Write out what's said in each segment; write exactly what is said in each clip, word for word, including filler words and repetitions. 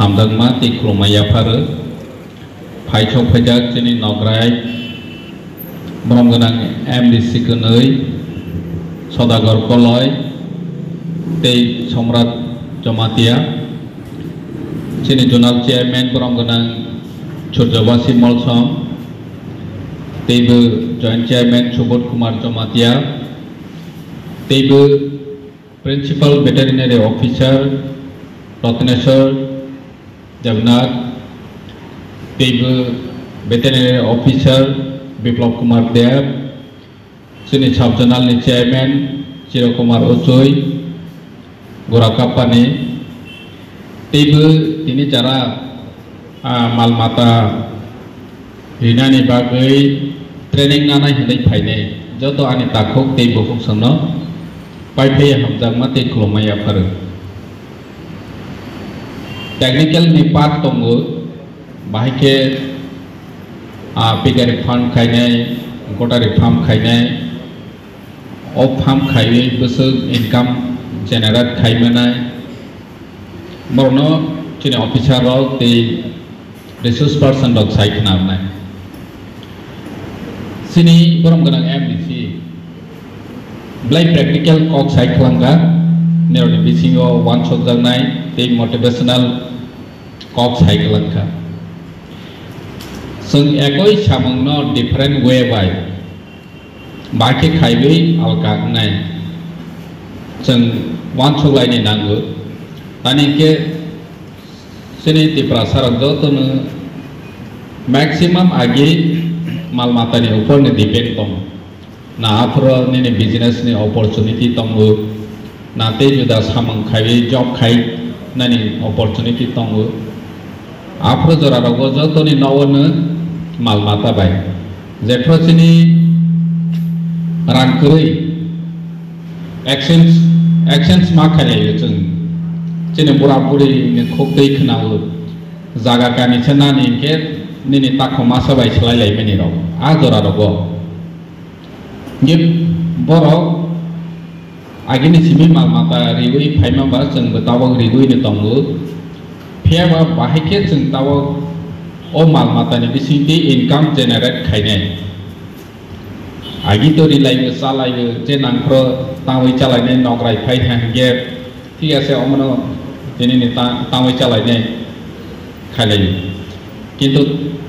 Hamjakma tei khulumma yapharo. Phaisok phaijak chini Nograi borom gwnang M D C kwnwi Sodagar Koloi tei Somrat Jamatia, chini Zonal Chairman borom gwnang Surjobasi Molsom, teibo Joint Chairman Subodh Kumar Jamatia, teibo Principal Veterinary Officer Ratneshwar Debnath, teibo Veterinary Officer Biplab Kumar Deb, chini Sub Zonal ni Chairman Chiro Kumar Uchui, Gora Kappani, teibo tini jara, ah, mal mata rinani bagwi training nanai hwnwi phainai joto ani takhuk tei bukhuk songno pai phaiya hamjakma tei khulumma yapharo. Technical ni part tongo, bahai khe, ah, piggery farm khainai, goatary farm khainai, o farm khaiwi bwswk income generate khai manai, borokno chini officer rok tei resource person rok sai khna rwnai. Chini borom gwnang M D C belai practical kok sai khwlangkha, nirokni bisingo uansukjaknai tei motivational kok sai khwlangkha. Chwng ekoi samungno different way bai bahai khe khaiwi alka wngnai chwng uansuk laini nango. Tani khe chini Tiprasa rok jotono maximum agi mal matani upor ni depend tong. Na aphuru nini business ni opportunity tongo, na tei juda samung khaiwi job khai nani opportunity tongo. Aphuru jora rogo jotoni nogo no mal mata bai. Jephru chini rang kwrwi exchange, exchange ma khailaiyo chwng. Chini bura buri ni khuk twi khwnao. Jaga kani se nani hinkhe nini takho masa bai swlai lai mani rok. A jora rogo. Hinkhe borok agini simi mal mata riwi phaima ba chwngbo tabok riwi ni tongo. Phiya ba bahai khe chwng tabok o mal matani bisingtwi income generate khainai. Agi to rilaio, chalaio, je nangphro tangwi chalainai nograi phai kha hinkhe, thik ase, omono tini ni ta-, tangwi chalainai khailaio. Kintu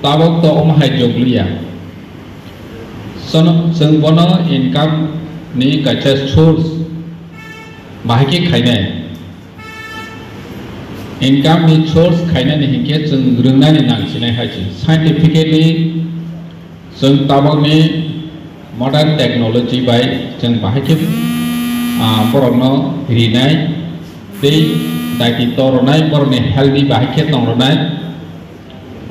tabok to omo hai jogluya. Sono, chwng bono income ni kaisa source bahai khe khainai. Income ni source khainani hinkhe chwng rwngnani nang sinai hai se. Scientifically chwng tabokni modern technology bai chwng bahai khe, ah, borokno rinai tei daiti to rwnai, borokni healthy bahai khe tong rwnai.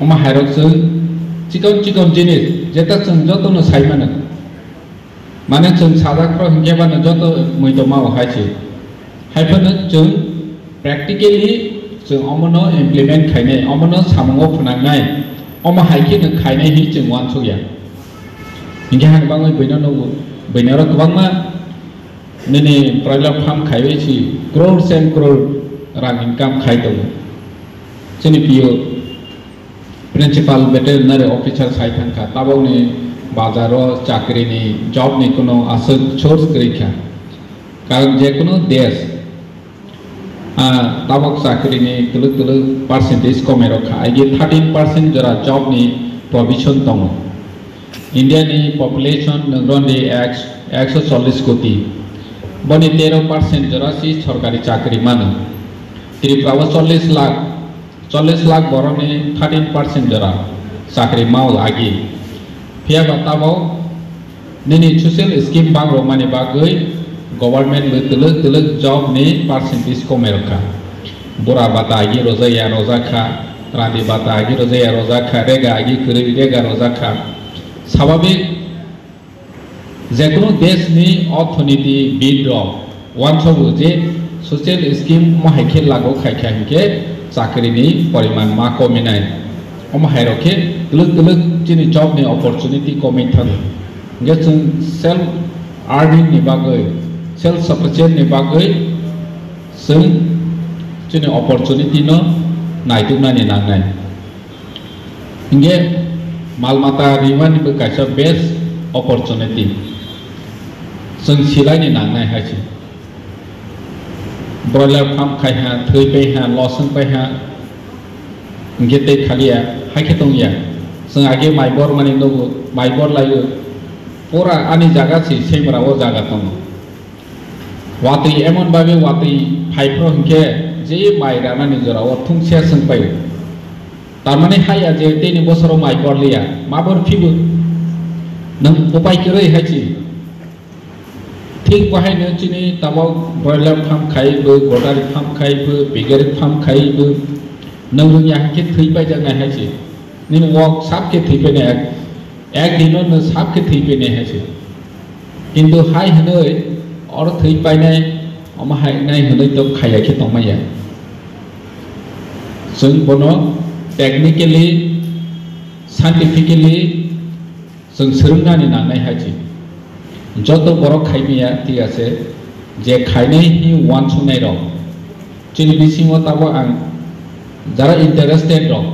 Omo hairok chwng chikon chikon jinis jeta chwng jotono sai mano. Mane chwng sajak rok hinkhe bano joto mui tongma o hai se. Hai phano chwng practically chwng omono implement khainai, omono samungo phwnangnai, omo hai kheno khainai hinwi chwng uansukya. Hinkhe hani bagwi buino nugo, buino rok kwbangma nini broiler farm khaiwi si crores and crore rang income khai tongo. Chini P O Principal Veterinary Officer sai thangkha, tabokni bazaro chakrini, job ni kuno aswk source kwrwi kha. Karon je kuno desh, ah, tabok chakrini twlwk twlwk percentage komai rok kha, aigi thirteen percent jora job ni provision tongo. India ni population nwng rwndi ek, ekso chollish koti. Boni tero percent jora si sorkari chakri mano. Tripura o chollish lakh, chollish lakh borokni thirteen percent jora chakri mao agi. Phiya ba tabok nini social scheme bangrokmani bagwi government bo twlwk twlwk job ni percentage komai rwkha. Bura bata agi rwjakya rwjakha, randi bata agi rwjakya rwjakha, rega agi kwrwi rega rwjakha. Swababik Jekunu desh ni orthoniti bid rok uansogo je social scheme omo hai khe lagu khai kha hinkhe chakri ni poriman ma kominai. Omo hai rok khe twlwk twlwk chini job ni opportunity komwi thango. Hinkhe chwng self earning ni bagwi, self sufficient ni bagwi chwng chini opportunity no naituknani nangnai. Hinkhe mal mata rimani bo kaisa best opportunity. Chwng silaini nangnai hai se. Broiler farm khai ha, thwi pai ha, loss wng pai ha, hinkhe tei khaliya, hai khe tongya. Chwng age mai bor mani nugo, mai bor laio. Pura ani jaga se, semra o jaga tongo. Watwi emon bagwi watwi phai phro hinkhe je mai ranani jora o thungse chwng pai. Tamani haya je tini bosoro mai bor liya, ma bor phibo. Nwng upai kwrwi hai se. Thik bahaino chini tabok broiler farm khai bo, gotari farm khai bo, piggery farm khai bo, nwng rwngya hinkhe thwi paijaknai hai se. Nini wok sab khe thwi painai, ek, ek dino nwng sab khe thwi painai hai se. Kintu hai hwnwi oro thwi painai, omo hai nai hwnwi to khaiya khe tongmaya. Chwng bono technically, scientifically, chwng swrwngnani nangnai hai se. Joto borok khaimaya, thik ase, je khainai hi uansuknai rok. Chini bisingo tabok ang jara interested rok.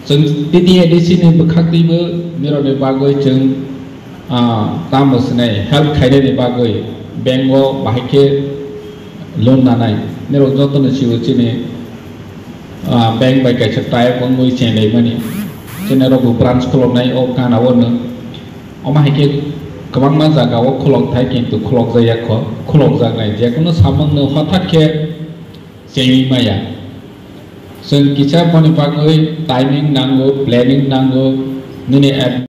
Chwng T T A D C ni bwkhaktwibo nirokni bagwi chwng, ah, tamo swnai help khainani bagwi bank o bahai khe loan nanai. Nirok jotono sio chini ah, bank bai kaisa tie wngwi chenlaimani. Chini rokbo branch khuloknai o gana o nwng. Omo hai khe kwbangma jaga o khulok thai, kintu khulok jakya kho, khulok jaknai. Jekunu samung no hothat khe chengwi maya. Chwng kisa boni bagwi timing nango, planning nango, nini ad-